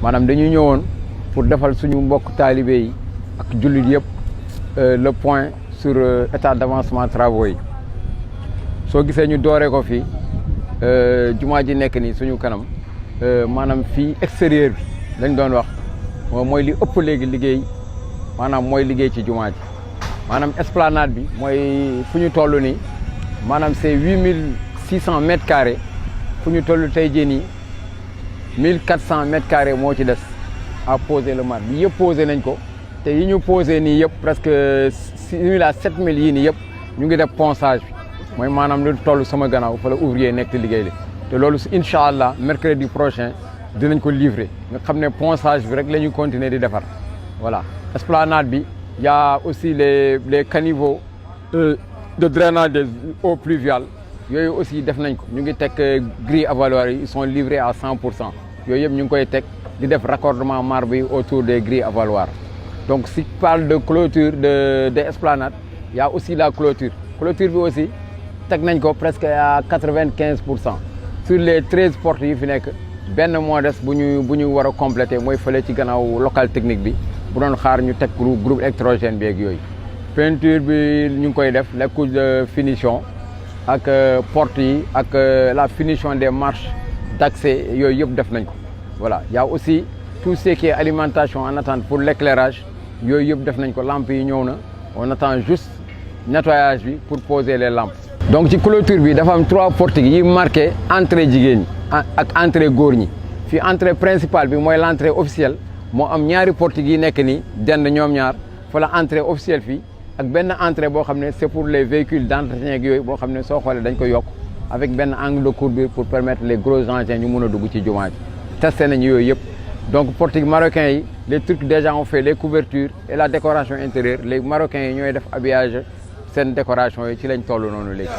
maanaam dañuy ñëwoon pour defal suñu mbokk taalibe yi ak jullit yëpp le point sur état d'avancement travaux yi soo gisee ñu dooree ko fii jumaa ji nekk nii suñu kanam maanaam fii extérieur bi lañ doon wax mooy li ëpp léegi liggéey maanaam mooy liggéey ci jumaa ji maanaam esplanade bi mooy fu ñu toll nii maanaam c'est 8600 mètres carrés fu ñu toll tey jii nii 1400 mètres carrés moo ci des à poser le marbre bi yëpp posé nañ ko te yi ñu posé nii yëpp presque 6000 à 7000 yii nii yëpp ñu ngi def ponçage bi mooy maanaam lu toll sama gannaaw fa la ouvrier nekk liggéey li te loolu incha allah mercredi prochain dinañ ko livrer nga xam ne ponçage bi rek la ñu continuer di defar voilà. esplanade bi y a aussi les caniveaux de drainage des eaux pluviales yooyu aussi def nañ ko ñu ngi teg grilles avaloirs yi ils sont livrés à 100% yooyu yëpp ñu ngi koy teg di def raccordement marbre yi autour des grilles avaloirs. Donc si tu parles de clôture des esplanades, il y a aussi la clôture bi aussi teg nañ ko presque à 95%. Sur les 13 portes yi fi nekk benn moo des bu ñu war a compléter mooy fële ci gannaaw local technique bi bu doon xaar ñu teg groupe électrogène bi ak yooyu. Peinture bi ñu ngi koy def les couches de finition ak portes yi ak la finition des marches d'accès yooyu yëpp def nañ ko voilà. Il y a aussi tout ce qui est alimentation en attente pour l'éclairage yooyu yëpp def nañ ko lampes yi ñëw na on attend juste nettoyage bi pour poser les lampes. Donc ci clôture bi dafa am 3 portiques yi marqué entrée jigéen ñi ak entrée góor ñi fii entrée principale bi mooy l'entrée officielle moo am ñaari portiques yi nekk nii dend ñoom ñaar fa la entrée officielle fii ak benn entrée boo xam ne c'est pour les véhicules d'entretien ak yooyu boo xam ne soo xoolee dañ ko yokk avec benn angle de courbure pour permettre les gros engins ñu mën a dugg ci jumaa ji testé nañu yooyu yëpp. Donc portiques marocains yi les Turcs déjà ont fait les couvertures et la décoration intérieure les Marocains yi ñooy def habillage seen décoration yi ci lañ toll noonu léegi.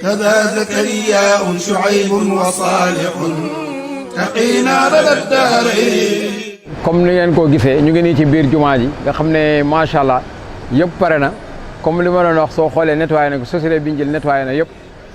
كذا زكريا شعيب وصالح تقينا رد الدارين. Comme ni ngeen ko gisee ñu ngi nii ci biir jumaa ji nga xam ne macha allah yëpp pare na comme li ma doon wax soo xoolee nettoyé na ko société bi ñu jël nettoyé na yëpp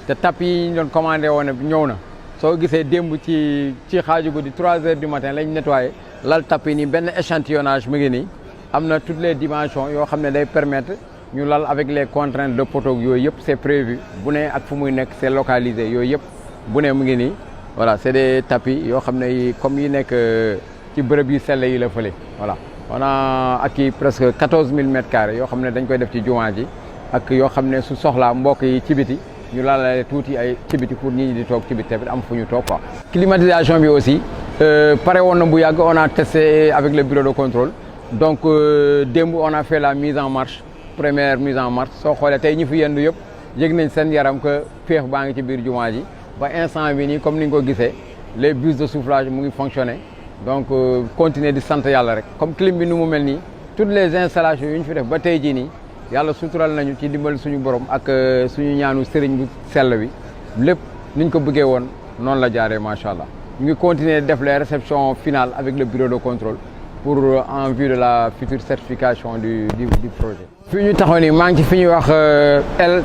te tapis yi ñu doon commandé woon ñëw na soo gisee démb ci xaaju guddi 3 heures du matin lañ nettoyé lal tapis nii benn échantillonnage mu ngi nii am na toutes les dimensions yoo xam ne day permettre ñu lal avec les contraintes de poteau yooyu yëpp c'est prévu bu ne ak fu muy nekk c'est localisé yooyu yëpp bu ne mu ngi nii voilà c'est des tapis yoo xam ne comme yi nekk ci bërëb yi sell yi la fële voilà. On a acquis presque 14000 mètres carrés yoo xam ne dañ koy def ci jumaa ji ak yoo xam ne su soxlaa mbokk yi ci biti ñu laalale tuuti ay ci biti pour ñi di toog ci biti tamit am fu ñu toog quoi. Climatisation bi aussi pare woon na bu yàgg on a testé avec le bureau de contrôle donc démb on a fait la mise en marche première mise en marche soo xoolee tey ñi fi yendu yëpp yëg nañ seen yaram que féex baa ngi ci biir jumaa ji ba instant bi nii comme ni nga ko gisee les bus de soufflage mu ngi fonctionner donc continuer di sant yàlla rek comme clim bi nu mu mel nii toutes les installations yu ñu fi def ba tey jii nii yàlla sutural nañu ci dimbal suñu borom ak suñu ñaanu sëriñ bu sell bi lépp niñ ko bëggee woon noonu la jaaree macha allah ñu ngi continuer def les réceptions finales avec le bureau de contrôle pour en vue de la future certification du projet. Fii ñu taxaw nii maa ngi ci fi ñuy wax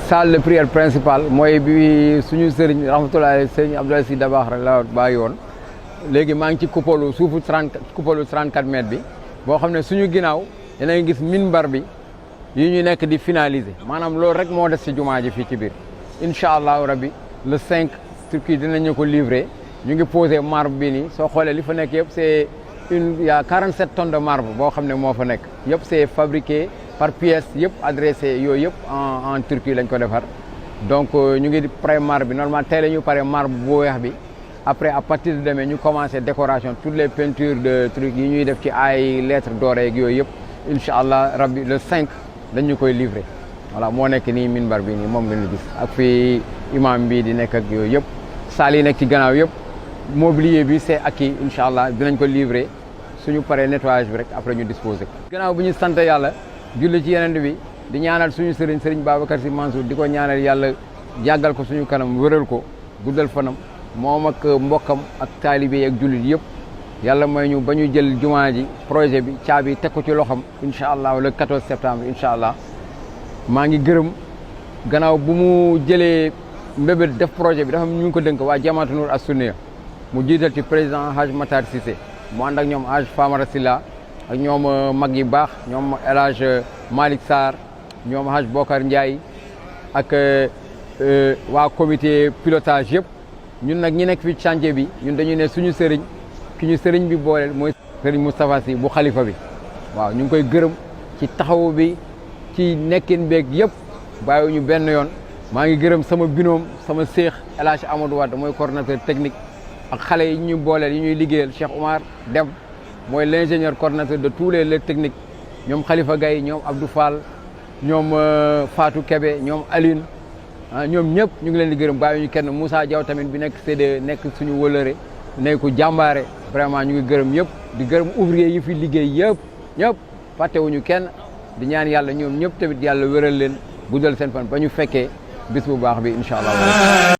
salle de prière principale mooy bi suñu sëriñ rahmatullahi sëriñ Abdoulaye Sy Dabakh rek la bàyyi woon léegi maa ngi ci coupolu suufu 34 mètres bi boo xam ne suñu ginnaaw yéen a ngi gis minbar bi yi ñu nekk di finaliser maanaam loolu rek moo des ci jumaa ji fii ci biir incha allahu rabbi le 5 Turquie dinañu ko livrer ñu ngi posé marbre bi nii soo xoolee li fa nekk yëpp c'est il y a 47 tonnes de marbre boo xam ne moo fa nekk yëpp c'est fabriqué par pièce yëpp adressé yooyu yëpp en Turquie lañ ko defar donc ñu ngi pare marbre bi normalement tey la ñu pare marbre bu weex bi après à partir de demain ñu commencé décoration toutes les peintures de trucs yi ñuy def ci ay lettres dorées ak yooyu yëpp incha allah rabbi le 5 dañu koy livrer voilà moo nekk nii minbar bi nii moom ngeen di gis ak fii imam bi di nekk ak yooyu yëpp salle yi nekk ci gannaaw yëpp mobilier bi c'est acquis incha allah dinañ ko livrer suñu paree nettoyage bi rek après ñu disposer ko. gannaaw bu ñu sant yàlla julli ci yeneen bi di ñaanal suñu sëriñ Babacar Sy Mansour di ko ñaanal yàlla yàggal ko suñu kanam wëral ko guddal fanam moom ak mbokkam ak taalibe ak jullit yëpp yàlla mooy ñu ba ñu jël jumaa ji projet bi caabi teg ko ci loxam incha allah le 14 septembre incha allah maa ngi gërëm gannaaw bu mu jëlee mbébét def projet bi dafa ñu ngi ko dënk waa Jamaatu Nour as-Sunniya mu jiital ci président Hadj Matar Cissé mu ànd ak ñoom Hadj Famara Silla ak ñoom mag yi baax ñoom El Hadj Malick Sarr ñoom Hadj Bokar Ndiaye ak waa comité pilotage yëpp ñun nag ñi nekk fi chantier bi ñun dañuy ne suñu sëriñ ki ñu sëriñ bi booleel mooy sëriñ Moustapha Sy bu xalifa bi waaw ñu ngi koy gërëm ci taxawu bi ci nekkin beeg yëpp bàyyiwuñu benn yoon maa ngi gërëm sama binoom sama seex El Hadj Amadou Wade mooy coordonnateur technique ak xale yi ñu booleel yi ñuy liggéeyal Cheikh Oumar Dem mooy l'ingénieur coordonnateur de tous les techniques ñoom Khalifa Gaye ñoom Abdou Fall ñoom Fatou Kébé ñoom Aline ñoom ñëpp ñu ngi leen di gërëm bàyyiwuñu kenn Moussa Diaw tamit bi nekk CDE nekk suñu wëlëre nekk ku jàmbaare vraiment ñu ngi gërëm ñëpp di gërëm ouvrier yi fi liggéey ñëpp fàttewuñu kenn di ñaan yàlla ñoom ñëpp tamit yàlla wéral leen guddal seen fan ba ñu fekkee bis bu baax bi incha allah